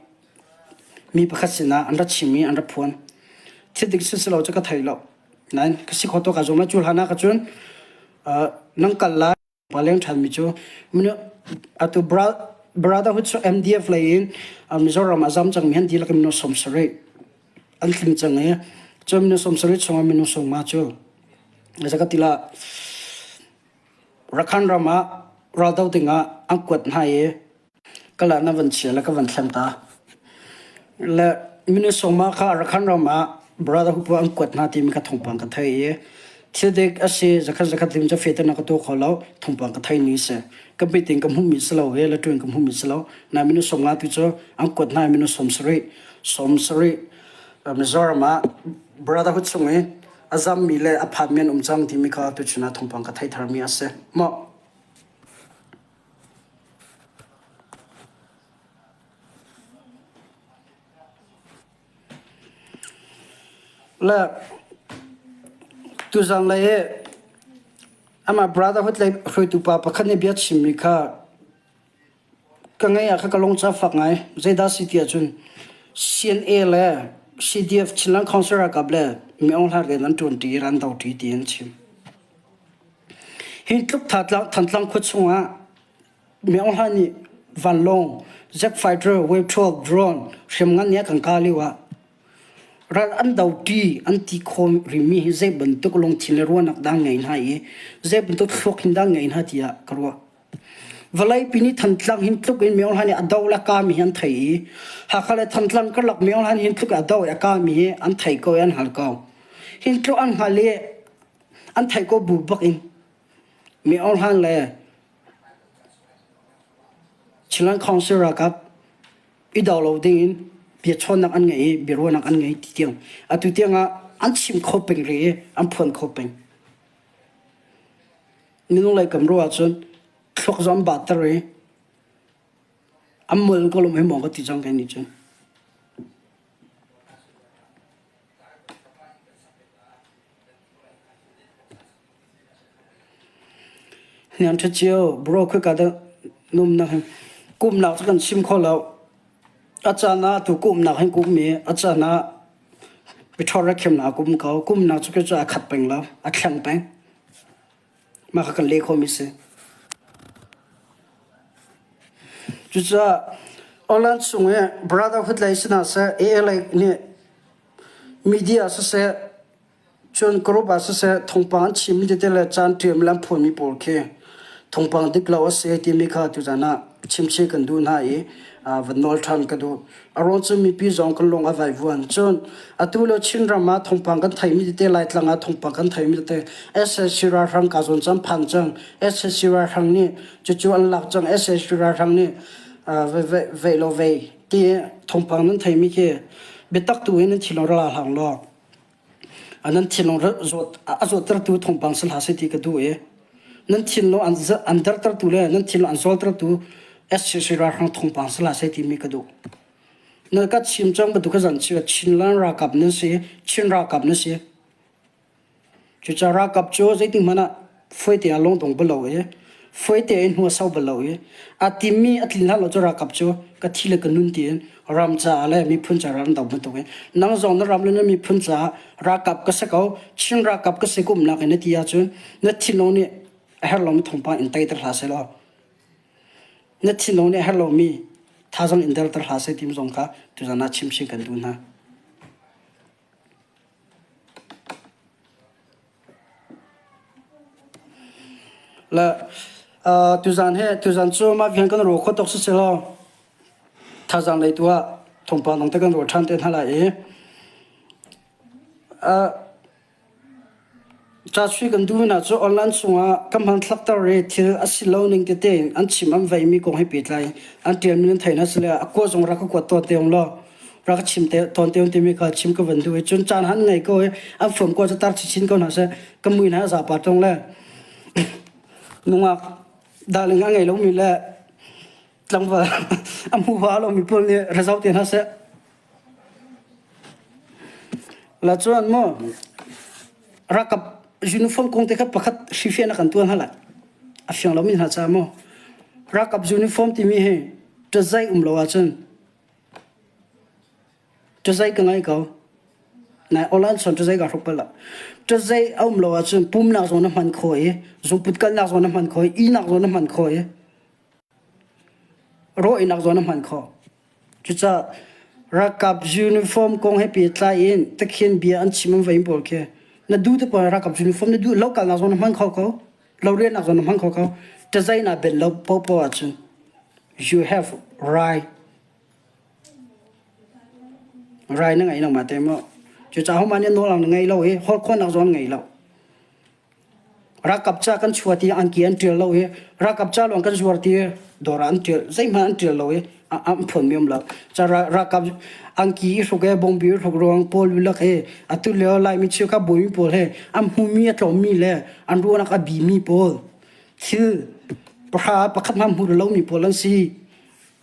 Speaker 1: mi pakhat sinah an ra chim i an ra phuan. Thil dik si lo cu ka thei lo. Nain ka si kho to ka zum la cu hlan ah ka cun nan kal lai pa leng ṭhanmi cu atu Brotherhood cu MDF lei in Mizoram a zam cangmi an dihlak in minung 70 an tling cang i cu minung 70 chungah minung 50 cu zakatila Rakhine ram ah raldo dingah an kuat hna i Kala na van chia le ka van thleng ta. Le Minnesota kha Rakhine ram ah Brotherhood an kuat hna timi kha thawngpang ka thei i thil dik a si zakhat zakhat lim cu fete na ka tu kho lo thawngpang ka thei ni si. Ka meeting ka hmuhmi si lo he le tuin ka hmuhmi si lo. Na minung nga tu cu an kuat hna minung 70 70 Mizoram ah Brotherhood chung i a zammi le a phanmi an um cang timi kha tuchun ah thawngpang ka thei tharmi a si. Maw Le tuzan lei i amah Brotherhood lei hruaitu pa pakhat nih bia chimmi kha ka ngaih ah kha ka lung ca fak ngai. Zeidah si ti ahcun CNA le CDF Chinland Council ralkap le Mi Aung Hlaing rian an ṭuanṭi i an doṭi ti an chim. Hi tluk Thantlang khua chungah Mi Aung Hlaing nih vanlawng, jet fighter, wave 12 drone hriamngan nih a kan kah lio ah ral an doṭi an ti khawh rihmi hi zei bantuk lungthin le ruahnak dah ngei hna i zei bantuk thluak hin dah ngei hna tiah ka ruah. Vawleipi nih Thantlang hin tluk in Mi Aung Hlaing nih a do le a kami hi an thei i Hakha le Thantlang karlak Mi Aung Hlaing hin tluk in a do i a kami hi an thei ko i an hngal ko. Hin tluk an hngal i An theih ko bu bak in Mi Aung Hlaing le Chinland Council ralkap i do lo ding in biachawnnak an ngei i biaruahnak an ngei ti tiang atu tiang ah an chim kho peng rih i an phuan kho peng. Minung lei kam ruah ahcun thluak zong an batter i an mol ko lom hi maw ka ti cang kei nih cun. Hniang ṭha cio, bro khika dah na umnak hi kumnak cu kan chim kho lo. A caan ah tu kumnak hin kum i a caan ah miṭhawr le khemnak a kum ko. Kumnak cu cu a khat peng lo, a thleng peng. Mah kha kan leh khawhmi si. Cucaah online chung i Brotherhood lei sinah seh, AA lei nih media siseh, cun group ah siseh thawngpang an chimmi tete le caan ṭiam le an phuanmi pawl khi thawngpang dik lo a si timi kha tuzan ah chimchih kan duh hna i van nawl ṭhan ka duh. A ruang cu mipi zong kan lung a vaivuan. Cun atu le Chinram ah thawngpang kan theimi tete Laitlang ah thawngpang kan theimi tete SAC ralhrang ka zawn cang phan cang SAC ralhrang nih cucu an lak cang SAC ralhrang nih veih lo vei ti thawngpang nan theimi khi biatak tu in nan thinlung ra hlang law nan thinlung a zawttertu thawngpang si hlah seh ti ka duh i nan thinlung an dertertu le nan thinlung an zawltertu SCC ralhrang thawngpang si hlah seh timi ka duh. Na ka chim cang bantuk ka zan chiu Chinland ralkap nan si Chin ralkap nan si Cucaah ralkap cu zeitik hmanh ah fuaite ah lungdong bal lo i fuaite in hnu a sau bal lo i a timmi a tlin hlan lo cu ralkap cu ka thi le ka nun tiin ram caah le miphun caah ral an do bantuk in nang zong na ram le na miphun caah ralkap ka si ko Chin ralkap ka si ka umnak in na ti ahcun na thinlung nih a herh lomi thawngpang in teiter hlah seh law na thinlung nih a herh lomi thazaang in derter hlah seh ti zong kha tuzan ah chim chin kan duh hna. Le tuzaan he tuzaan cu mah vian kan ro kho tuk si selaw thazaang lei tu ah thawngpang dang te kan ro ṭhan te hna lai i Ca-sui kan duh hna cu online chungah kan hmanthlakter i thil a si lo ning tete in an chim an veimi kong he pehtlai an ṭialmi nan theih hna sile a kua zong rak ka kuat tawn te um law rak ka chim te tawn te um timi kha chim ka van duh i cun caan han ngei ko i an phone kua cu tar chinchin ko hna seh ka mui hna a zapa ṭung le nungak darling a ngei lomi le tlangval a hmu va lomi pawl nih ra zoh te hna seh La chuan maw ralkap uniform kong te kha pakhat hrifian a kan tuan hna lai. A fiang lomi hna caah maw ralkap uniform timi hi ṭazai um lo ahcun ṭazai ka ngai ko. Nai online chon ṭazei ka hruk bal lo. Ṭazei a um lo ahcun pumnak zong na hman khawh i zungput kalnak zong na hman khawh i ihnak zong na hman khawh i rawhnak zong na hman khawh. Cucaah ralkap uniform kong he pehtlai in takhin bia an chim an vein pawl khi na duh te pawl ralkap uniform na duh lo kalnak zong na hman kho ko lo riannak zong na hman kho ko. Ṭazei naa benh lo paohpaoh ahcun you have right Rai na ngei lo ma te maw? Cucaah hohmah nih nawl na ngei lo i holh khawhnak zong an ngei lo. Ralkap ca kan chuah ti angki an ṭial lo i ralkap ca lawng kan zuar ti dawr ah an ṭial zeihmanh an ṭial lo i an phuanmi um lo. Ca ralkap angki i hruk he bawngbi i hruk ruang pawl lak he atu lio Laimi cheukhat bawimi pawl he an hmumi a tlawmmi le an ruahnak a bimi pawl thil pahra pakhat hmanh hmu lomi pawl an si.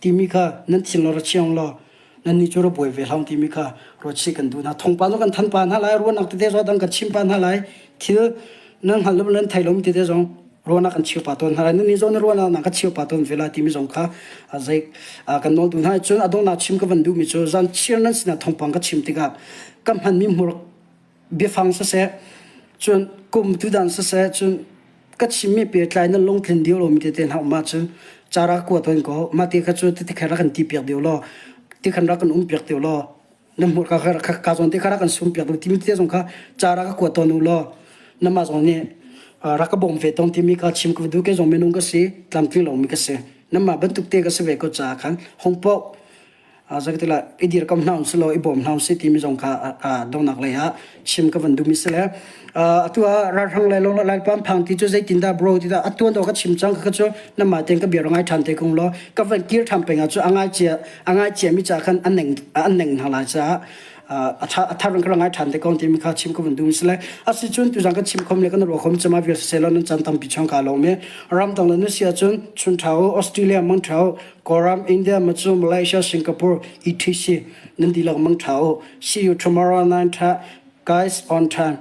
Speaker 1: Timi kha nan thin law ra chiang law nannih cu ra buai ve hlah timi kha ruat chih kan duh hna. Thawngpang cu kan thanh pah hna lai, ruahnak tete zong dang kan chim pah hna lai. Thil nan hngal lo nan thei lomi tete zong ruahnak kan cheu pah tawn hna lai. Nannih zong na ruahnak na ka cheu pah tawn ve lai timi zong kha zei kan nawl duh hna. Cun a donghnak chim ka van duhmi cu zan chiar nan sinah thawngpang ka chim tikah ka hmanmi hmur biafang siseh cun kum tudan siseh cun ka chimmi pehtlai nan lungtlin dih lomi tete hna um ahcun ca ra kua tawn ko mah ti kha cu ti khan rak kan ti piak deuh law ti khan rak kan um piak deuh law na hmurka kha ka zawn te kha rak kan sum piak deuh timi te zong kha ca ra ka kua tawn u law namah zong nih rak ka bawm ve tawn timi kha chim ka duh ke zong minung ka si tlamtling lomi ka si namah bantuk te ka si ve ko caah khan hong paoh Zeikatila i dirkam hna un selaw i bawm hna usih timi zong kha donghnak lei ah chim ka van duhmi si le atu ah ralhrang le Laipa an phang ti cu zeitindah bro ti dah atuan dawh ka chim cang kha cu namah tein ka bia ngai ṭhan te kung law ka van kir ṭhan peng ah cu a ngai cia a ngai ciami ca khan an neng an neng hna lai caah a thar in ka ngai ṭhan te ko timi kha chim ka van duhmi si le asicun tuzang ka chim khom le kan ruah khom cama vial siseh law nan caan tampi chung ka lawm i ramdang le nu si ahcun chun ṭha u Australia mang ṭha u Kawlram, India, Macu, Malaysia, Singapore, etc. Nan dihlak mang ṭha u. See you tomorrow 9 guys on time.